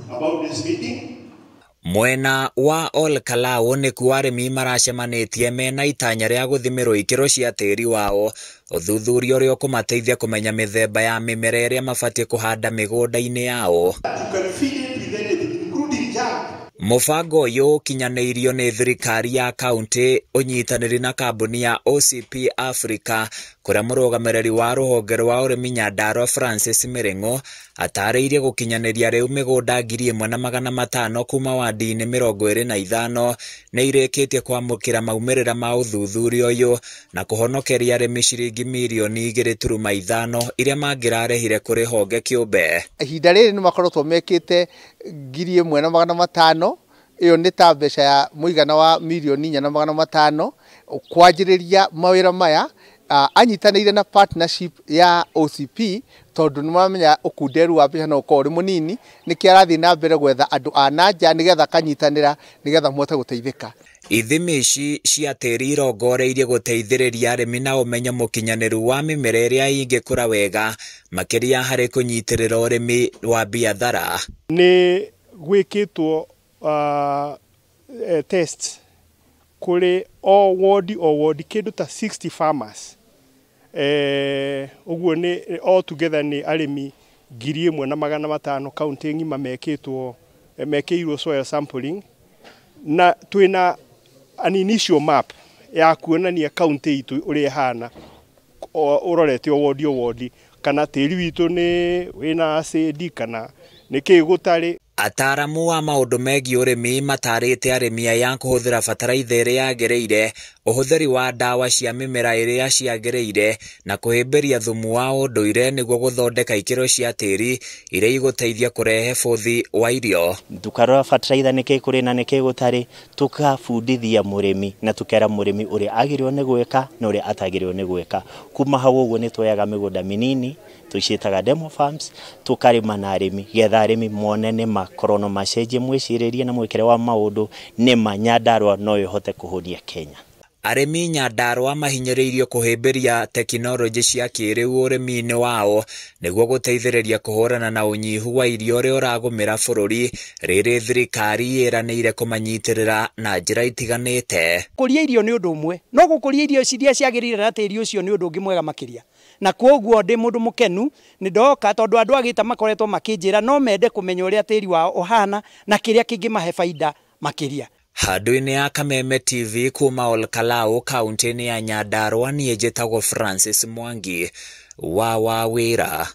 about this meeting. Mwena wa Ol Kalou nĩkuo arĩmi maracemanĩtie mena itanya rĩa gũthimĩrwo ikĩro cia tĩri wao, ũthuthuria ũrĩa ũkũmateithia kũmenya mĩthemba ya mĩmera ĩrĩa mabatiĩ kũhanda mĩgũnda-inĩ yao. You can feed it with anything, including jam. Mũbango ũyũ ũkinyanĩirio nĩ thirikari ya kaunti ũnyitanĩri na kambuni ya OCP Africa, kũrĩa mũrũgamĩrĩri wa rũhonge rwa ũrĩmi Nyandarua Francis Mĩrĩng'o atarĩirie gũkinyanĩria rĩu mĩgũnda 1500 kuma wandi-inĩ 25 nĩ irĩkĩtie kwamũkĩra maumĩrĩra ma ũthuthuria ũyũ na kũhonokeria arĩmi ciringi mirioni 2.5 iria mangĩrarĩhire kũrĩ honge kĩũmbe. Ihinda rĩrĩ nĩ makoretwo mekĩte 1500, ĩyo nĩ ta mbeca ya mũigana wa mirioni 4,500 kwanjĩrĩria mawĩra maya. Anyitanĩire na partnership ya OCP tondũ nĩ maramenya ũkunderu wa mbeca no ũkorwo ũrĩ mũnini, nĩkĩo arathiĩ na mbere gwetha andũ a na nja nĩgetha akanyitanĩra nĩgetha mahote gũteithĩka. Ithimi ici cia tĩri irongoreirie gũteithĩrĩria arĩmi na ũmenyo mũkinyanĩru wa mĩmera ĩrĩa ĩngĩkũra wega, makĩria harĩ kũnyitĩrĩra ũrĩmi wa biathara. Nĩ gwĩkĩtwo test kũrĩ o ward o ward kĩndũ ta 60 farmers. Ũguo nĩ all together nĩ arĩmi 1500 kaunti ng'ima mekĩirwo soil sampling, na twĩna an initial map ya kuonania kaunti itũ ũrĩa ĩhana ũrorete o ward o ward, kana tĩri witũ nĩ wĩna acid kana nĩ kĩĩ gũtarĩ. Ataaramu a maũndũ megiĩ ũrĩmi matarĩte arĩmi aya kũhũthĩra bataraitha ĩrĩa yagĩrĩire, ũhũthĩri wa ndawa cia mĩmera ĩrĩa ciagĩrĩire na kũhĩmbĩria thumu wa ũndũire nĩguo gũthondeka ikĩro cia tĩri iria igũteithia kũrehe bũthi wa irio. Tukarora bataraitha nĩkĩ kũrĩ na nĩkĩ gũtarĩ, tukabundithia mũrĩmi na tukera mũrĩmi ũrĩa agĩrĩirwo nĩ gwĩka na ũrĩa atagĩrĩirwo nĩ gwĩka. Kuma hau ũguo nĩ tuoyaga mĩgũnda mĩnini tũciĩtaga demo farms, tũkarĩma na arĩmi getha arĩmi mone nĩ makorwo no macenjie mwĩcirĩrie na mwĩkĩre wa maũndũ, nĩma Nyandarua no ĩhote kũhũnia Kenya. Arĩmi Nyandarua mahinyĩrĩirio kũhĩmbĩria tekinoronjĩ cia kĩrĩu ũrĩmi-inĩ wao nĩguo gũteithĩrĩria kũhũrana na ũnyihu wa irio ũrĩa ũragũmĩra bũrũri, rĩrĩ thirikari ĩranĩire kũmanyitĩrĩra na njĩra itiganĩte. Gũkũria irio nĩ ũndũ ũmwe, no gũkũria irio iria ciagĩrĩire na tĩri ũcio nĩ ũndũ ũngĩ mwega makĩria. Na kwoguo ndĩ mũndũ mũkenu nĩ ndoka tondũ andũ a Gĩta makoretwo makĩnjĩra no mende kũmenya ũrĩa tĩri wao ũhana na kĩrĩa kĩngĩmahe baida makĩria. Handũ-inĩ ya Kameme TV kuma Ol Kalou kaunti-inĩ ya Nyandarua, niĩ njĩtagwo Francis Mwangi wa Wawĩra.